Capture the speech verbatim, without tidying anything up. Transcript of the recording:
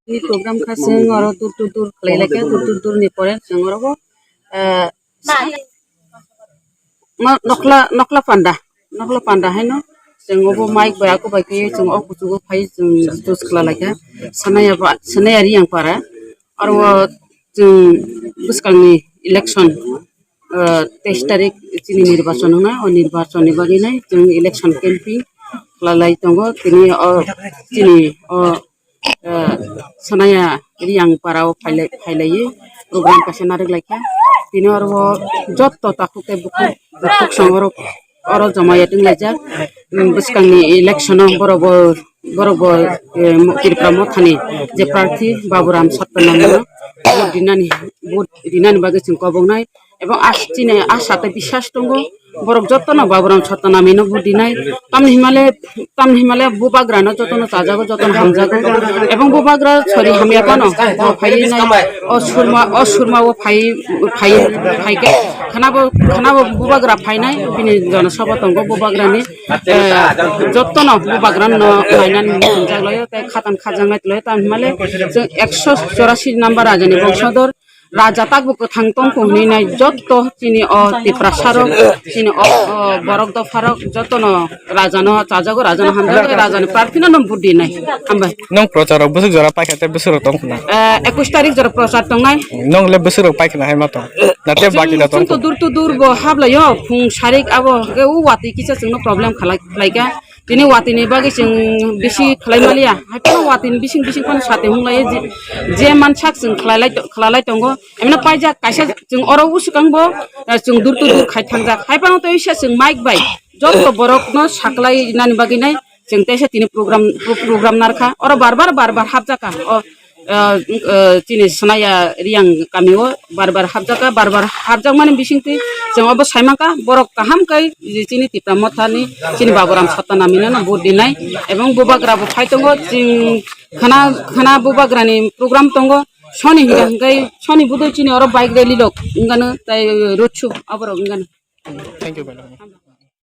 Ni program kha chwng oro dur dur dur khlai lai kha, dur dur dur ni pore chwng oro bo, eh, ma nokla, nokla panda, nokla panda haino chwng obo mic bai ako bai khe chwng o kuchugo phai chwng juice khwla lai kha. Sanaya ba, Sanaya Riyang para oro o chwng bwskang ni election, eh, teis tarik chini nirbachon wngna, o nirbachon ni bagwi nai chwng election campaign khwla lai tongo. Tini o chini o eh, Sanaya Riyang para o phailai, phailaiwi program kaisa narwk lai kha. Tini oro o jotto takhuk tei bukhuk, bukhuk song oro, oro joma ya twng laijak. Bwskang ni election o borok bo, borok bo, eh, Tripura Motha ni je prarthi Baburam Sattanamino vote rinani, vote rinani bagwi chwng koboknai. Ebong as-, chini asa tei bisas tongo, borok jotono Baburam Sattanamino vote rinai. Tamni himale, tamni himale bubagrano jotono chajago, jotono hamjago. Ebong bubagra sori hamya phano, o phaiwi nai, o surma, o surma o phai, phai, phaikhe. Khanabo, khanabo bubagra phainai, bini jono sabha tongo bubagrani, eh, jotono bubagrano nainani hamjak laio, tei khatan khajaknai tonglaio. Tamni himale chwng ekso chorasi number rajani bongsodor, raja takbo kwthang tongkho hwnwi nai jotto chini o Tiprasarok, chini o, o borok dopharok jotono rajano chajago, rajano hamjago, rajani prarthino no vote rinai. Hambai. Nwng prochar rok bwswk jora paikha tei bwswk rok tongkha na? Eh, ekush tarik jora prochar tongnai. Nwng le bwswk rok paikha na hai ma tong? Na tei baki da tongkha? Chwng to dur to dur bo hablaio, phung sarik abo hwnkhe o watwi kisa chwngno problem khalai, khlaikha. Tini watini bagwi chwng bisi khlai maliya. Haiphano watini bising bising phano sati hung lai je, je mansak chwng khlai lai, khlai lai tongo. Emno paijak kaisa chwng oro usukang bo, eh, chwng dur to dur khai thangjak. Haiphano to isa chwng mic bai jotto borokno saklai nani bagwi nai chwng teisa tini program, pro-, program narkha. Oro bar bar, bar bar hapjaka. O, ah, ah, chini Sanaya Riyang kami o bar bar hapjaka, bar bar hapjakmani bisingtwi chwng obo saimangkha, borok kaham kai chini Tipra Mothani, chini Baburam Sattanamino no vote rinai, ebong bubagra bo phai tongo, chwng khana, khana bubagrani program tongo, soni hingka hingkai soni budoi chini oro bike rally rok wngkano, tai road show aborok wngkano. Thank you, madam.